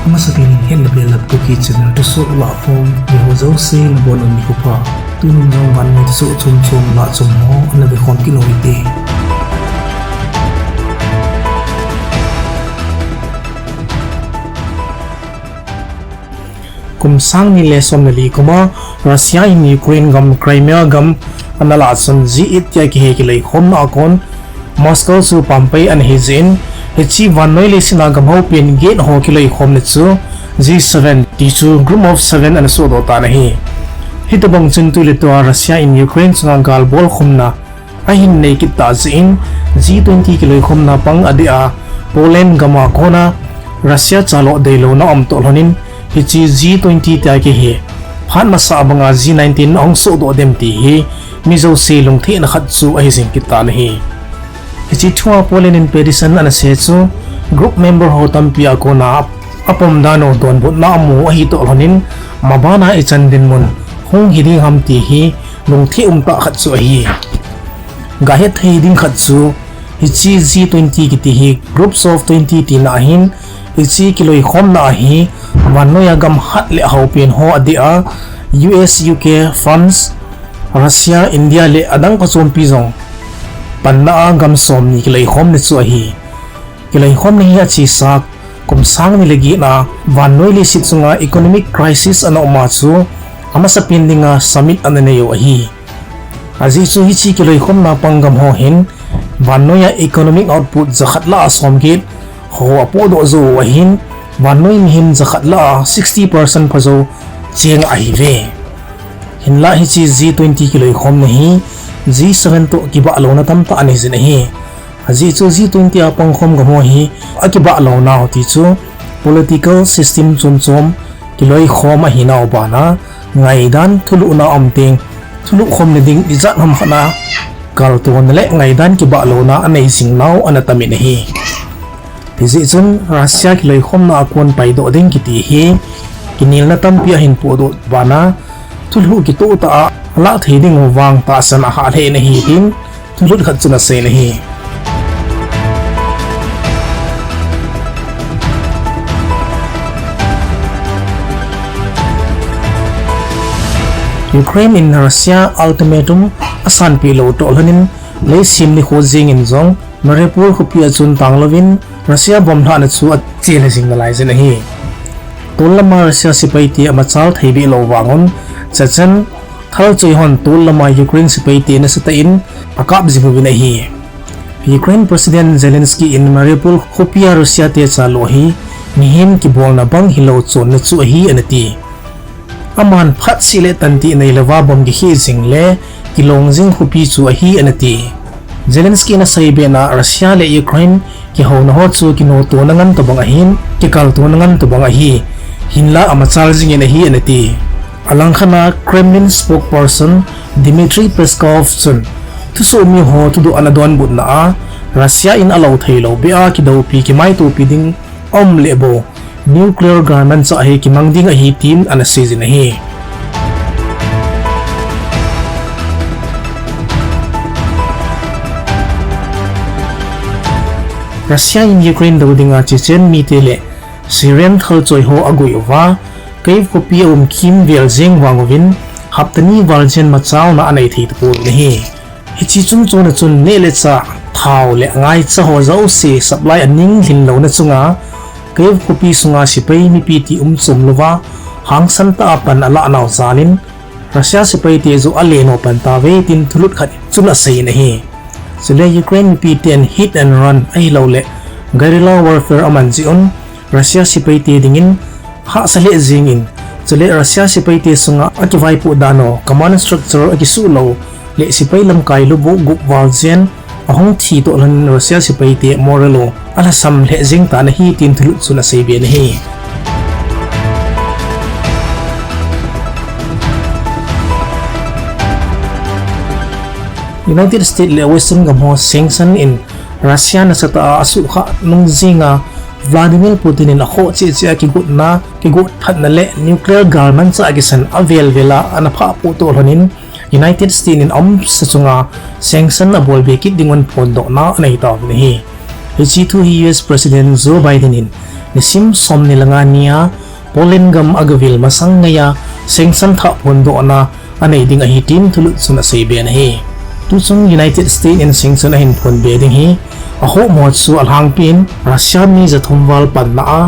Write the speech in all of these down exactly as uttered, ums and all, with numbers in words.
Amasapen in Hetna Belap Kuki channel thusoh lahkhom, mi ho jouse nabonun nikho pha. Tunin jong vannoi thusoh chomchom lahchom ho ana vekhom kit u hite. Kum sang ni le som le li kum a Russia in Ukraine gam Crimea gam ana lah chun G eight tia kihe kiloikhomna a kon Moscow chu pampai ana hi jeh in, hiche vannoi leiset a gam hopin get ho kiloikhomna chu G seven ti chu Group of Seven ana sohdoh tan ahi. Hitobang chun tu le tua Russia in Ukraine chunga gal bolkhomna ahin nei kit tah jeh in G twenty kiloikhomna pang adeh a, Poland gam a kona Russia chaloh deilouna aum toh lhonin, hiche G twenty tia kihe phat masa banga G nineteen ahung sohdoh dem ti hi mi jouse lungthimna khat chu ahi jing kit tan ahi. Hiche thua Poland in petition ana sei chu group member ho tampi a kona apom dan u donbutna amu ahi toh lhonin, mabana ichan dinmun hung hi ding ham ti hi lungthim umtah khat chu ahi. Gahet thei ding khat chu hiche G twenty kiti hi Groups of Twenty tina ahin, hiche kiloikhomna a hi vannoi a gam hat le hopin ho adeh a, U S, U K, France, Russia, India le adang phachompi jong panna a gam somni kiloikhomna chu ahi. Kiloikhomna hi achesa kum sang ni le get a vannoi leiset chunga economic crisis ana um a chu amasapen dinga summit ana nei u ahi. Ajeh chu hiche kiloikhomna pang gam ho hin vannoi a economic output jakhat lah a somget ho apohdoh jou u ahin, vannoi mihem jakhat lah a sixty percent pha jou cheng ahiuve. Hinlah hiche G twenty kiloikhomna hi G seven toh kibah louna tamtah ana hi jin ahi. Ajeh chu G twenty a pangkhom gam ho hi akibah lounau ti chu political system chomchom kiloikhom ahinau bana, ngaidan thulhuhna aum teng, thulhuh khomna ding ijat ham khat a kaltona le ngaidan kibah louna anei jing nau ana tamin ahi. Hijeh chun Russia kiloikhomna a kon paidoh ding kiti hi kinelna tampi ahin pohdoh bana, thulhuh kitoh tah a alah thei ding u vang tahsan ahah lheh in ahi tin thulhut khat chun aseiyin ahi. Ukraine in Russia ultimatum asanpeh lou toh lhonin, leisem nikho jengin jong Mariupol khopi a chun tanglouvin Russia bomb lhahna chu achelha jing nalai jin ahi. Tol lama Russia sepaite amachal thei beh lou vangun, Chechen thalchoi hon tol lama Ukraine sepaite nasatah in akap jing uvin ahi. Ukraine President Zelensky in Mariupol khopi a Russia te chaloh hi mihem kibolna bang hilou chonna chu ahi anati. Aman phatseh le tantih neilouva bomb kikheh jing le kilong jing khopi chu ahi anati. Zelensky in aseibe na Russia le Ukraine kihouna ho chu kinotona ngan tobang ahin, kikaltona ngan tobang ahi. Hinla amachal jingin ahi anati. Alangkhat a Kremlin spokesperson Dmitry Peskov chun thusoh mi ho thudoh ana donbutna a, Russia in alou theilou beh a kidoupi kimaitopi ding aum leh bou nuclear galmanchah hi kimang ding ahi tin ana seijin ahi. Russia in Ukraine dou dinga Chechen mite leh Syrian thalchoi ho agoi uva, Kyiv khopi aum kimvel jeng vang uvin, hapta ni val chen machalna anei thei tapouvin ahi. Hiche chungchona chun neh le chah, thao le ngaicha ho jouse supply aning lhin louna chunga, Kyiv khopi sunga sepai mipi ti umchom louva, hangsan tah a pan alah nau jalin, Russia sepaite joh aleno pan tauve tin thulut khat chun aseiyin ahi. Chule Ukraine mipiten hit and run ahilouleh guerrilla warfare aman jeh un, Russia sepaite dingin hahsa lheh jengin, chule Russia sepaite sunga akivaipoh dan u command structure akisuh lou leh sepai lamkai lubuh gup val jen ahung thi toh lhonin Russia sepaite morale u alhasam lheh jeng tan ahi tin thulut chun aseiben ahi. United States le Western gam ho sanction in Russia nasatah a asuhkhah nung jenga Vladimir Putin in akhoh cheh cheh a kigotna, kigot phatna leh nuclear galmanchah kisan avel vel a ana phahpoh toh lhonin United States in aumsa chunga sanction abolbe kit dingun phondohna anei tauvin ahi. Hiche thu hi U S President Joe Biden in nisim somni le nga nia Poland gam agavil masang ngeiya sanction thah phondohna anei ding ahi tin thulut chun aseibe in ahi. Tuchung United States in sanction ahin phonbe ding hi ahomho chu alhangpin Russia mi jathum val panna a,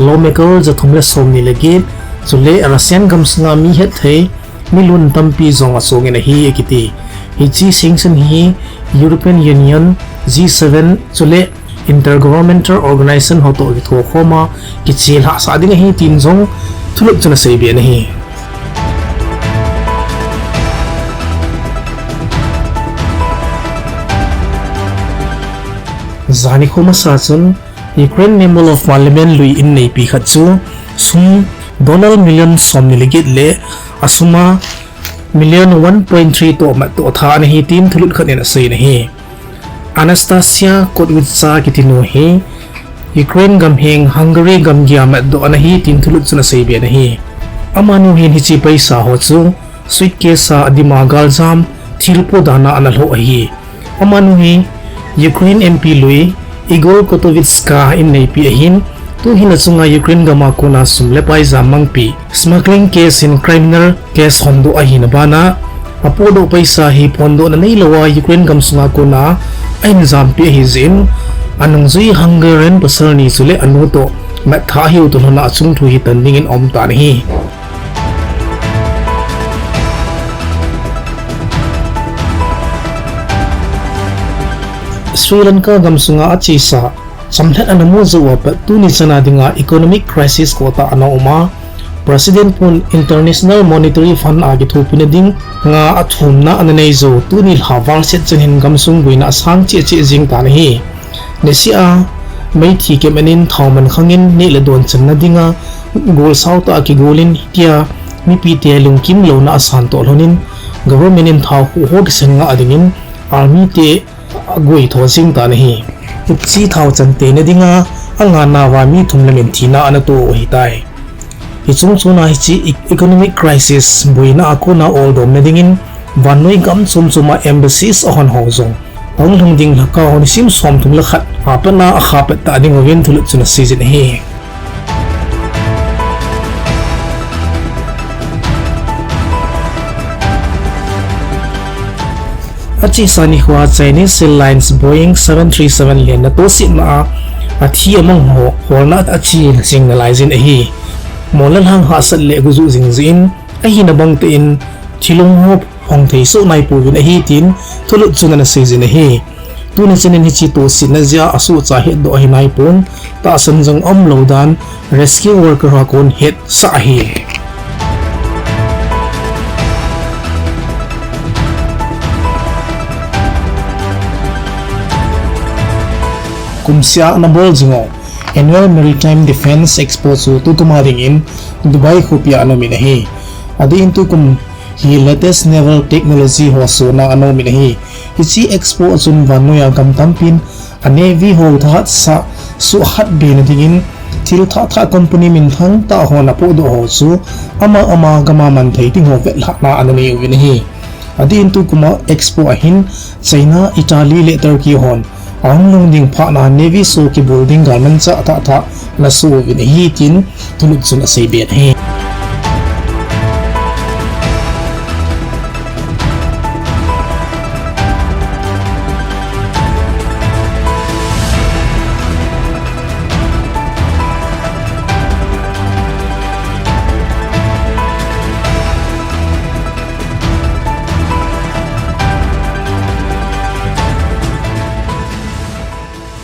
lawmaker jathum le somni le get, chule Russian gamsunga mi hetthei milun tampi jong achungin ahi akiti. Hiche sanction hi European Union, G seven, chule Intergovernmental Organization ho toh kithokhoma kichelhahsah ding ahi tin jong thulut chun aseibe in ahi. Jani kho masa chun Ukraine Member of Parliament lui inneipi khat chu sum dollar million somni le get le asuma million one point three toh matdoh tha ana hi tin thulut khat in asei in ahi. Anastasia Kotwitsa kitinu hi Ukraine gamheng Hungary gamgia matdoh ana hi tin thulut chun aseibe in ahi. Amanu hin hiche paisa ho chu suitcase a adima galjam thilpo dana ana lhoh ahi. Amanu hi Ukraine M P lui Igor Kotovitska inneipi ahin, tuhin achunga Ukraine gama kona sum le pai jam mangpi smuggling case in criminal case hondoh ahina bana, apohdoh paisa hi phondohna neilouva Ukraine gamsunga kona ahin jampi ahijeh in, anungjui Hungarian pasal ni chule anu toh matthah ahiu toh lhona achungthu hi tan dingin aumtan ahi. Sri Lanka gamsunga achesa chamlhat ana mu jouva pat tuni chana dinga economic crisis kotah ana uma, President pun International Monetary Fund a kithopina dinga athumna ana neijou tuni lha valset chan hin gamsung boina asang cheh cheh jeng tan ahi. Niseh a meithi kep in thao mankhang in neh le don channa dinga golsao tah a kigol in hitia mipite lungkim louna asan toh lhonin, government in thao khuh ho kisang ngah dingin army te aguitho jeng tan ahi. Hiche thao chan teina dinga anganauva mi thum le min thina ana toh u ahitai. Hiche chungchona hiche e-, economic crisis boina a kona oldomna dingin vannoi gam chom choma embassies ahon ho jong panglhung ding lhakao nisim somthum le khat apatna akhapat ta ding uvin thulut chun aseijin ahi. Achesa nikhoa Chinese Airlines Boeing seven three seven lenna tohsetna a athi amang ho holna ache jing nalaijin ahi. Mol le lhang hahsat le gujuh jing jeh in ahina bangtah in thilong ho hong thei soh naipouvin ahi tin thulut chun ana seijin ahi. Tuni chanin hiche tohsetna jeh a asohcha hetdoh ahi naipon, tahsan jong aumlou dan rescue worker ho a kon hetsah ahi. Kumsea ana bol jing u Annual Maritime Defence Expo chu tukum a dingin Dubai khopia ana umin ahi. Adeh in tukum hi latest naval technology ho sona ana umin ahi. Hiche expo a chun vannoiya gam tampin a navy ho thahatsah suhkhatbena dingin thil thahthah company minthang tah hon apohdoh ho chu ama ama gama manthei ding ho vetlhahna ana nei uvin ahi. Adeh in tukuma expo a hin China, Italy le Turkey hon ahung lhung ding phatna navy show kibol ding galmanchah thahthah ana soh uvin ahi tin thulut chun aseibe in ahi.